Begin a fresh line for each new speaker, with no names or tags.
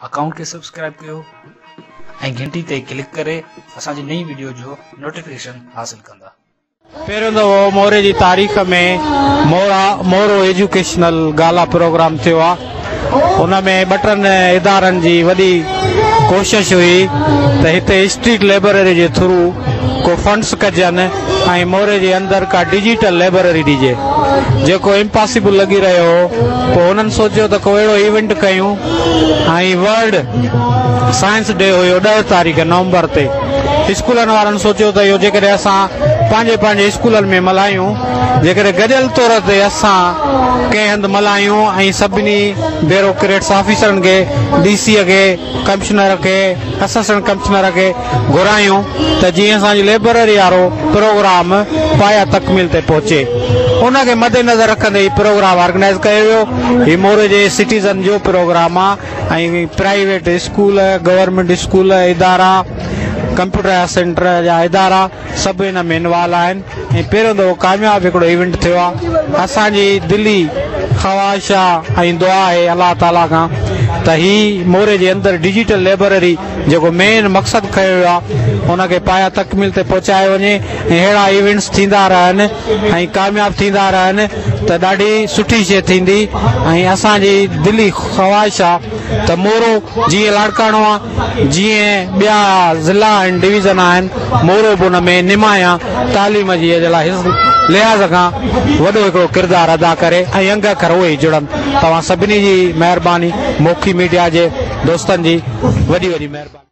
Account کي subscribe ڪيو ۽ گهنٽي تي ڪلڪ ڪري اسان جي نئين وڊيو جو نوٽيفڪيشن حاصل ڪندا.
پهريون دفعو موري جي تاريخ ۾ مورا مورو ايجوڪيشنل گالا پروگرام ٿيو آ ان ۾ ٻه ٽن ادارن جي وڏي ڪوشش هئي ته هتي اسٽريٽ لئبرري جي ٿرو ڪو فنڊس ڪجن ۽ موري جي اندر ڪا ڊجيٽل لئبرري ڏجي جيڪو امپاسيبل لڳي رهيو هو پوء هنن سوچيو ته ڪو اهڙو ايونٽ ڪيون ۽ ورلڊ سائنس ڊي هيو ڏهه تاريخ نومبر تي اسڪولن وارن سوچيو ته اهو جيڪڏهن اسان پنهنجي پنهنجي اسڪولن ۾ ملهايون جيڪڏهن گڏيل طور تي اسان ڪنهن هنڌ ملهايون ۽ سڀني بيروڪريٽس آفيسرن کي ڊي سي کي ڪمشنر کي اسسٽنٽ ڪمشنر کي گهرايون ته جيئن اسان جي لئبرري وارو پروگرام پايا تڪميل تي پهچي. ان کي مد نظر رکندي هي پروگرام آرگنائيز ڪيو ويو. هي موري جي سٽيزن جو پروگرام آ ۽ پرائيويٽ اسڪول، گورنمينٽ اسڪول، ادارا، ڪمپيوٽر سينٽر جا ادارا سڀ ان ۾ انوالو آهن ۽ پهريون دفعو ڪامياب هڪڙو ايونٽ ٿيو آ. اسان جي دلي خواهش آ ۽ دعا آهي الله تعالي کان ته هي موري جي اندر ڊجيٽل لئبرري جيڪو مين مقصد کنيو ويو آهي ان کي پايا تڪميل تي پهچايو وڃي ۽ اهڙا ايونٽس ٿيندا رهن ۽ ڪامياب ٿيندا رهن ته ڏاڍي سٺي شيء ٿيندي ۽ اسان جي دلي خواهش آهي ته مورو جيئن لاڙڪاڻو آهي جيئن ٻيا ضلعا آهن ڊويزن آهن مورو به ان ۾ نمايان تعليم جي لاء لحاظ کان وڏو هڪڙو ڪردار ادا ڪري ۽ انگ اکر اهي ئي جڙن توهان سڀني جي مهرباني موکي ميڊيا جي دوستن جي وڏي وڏي مهرباني.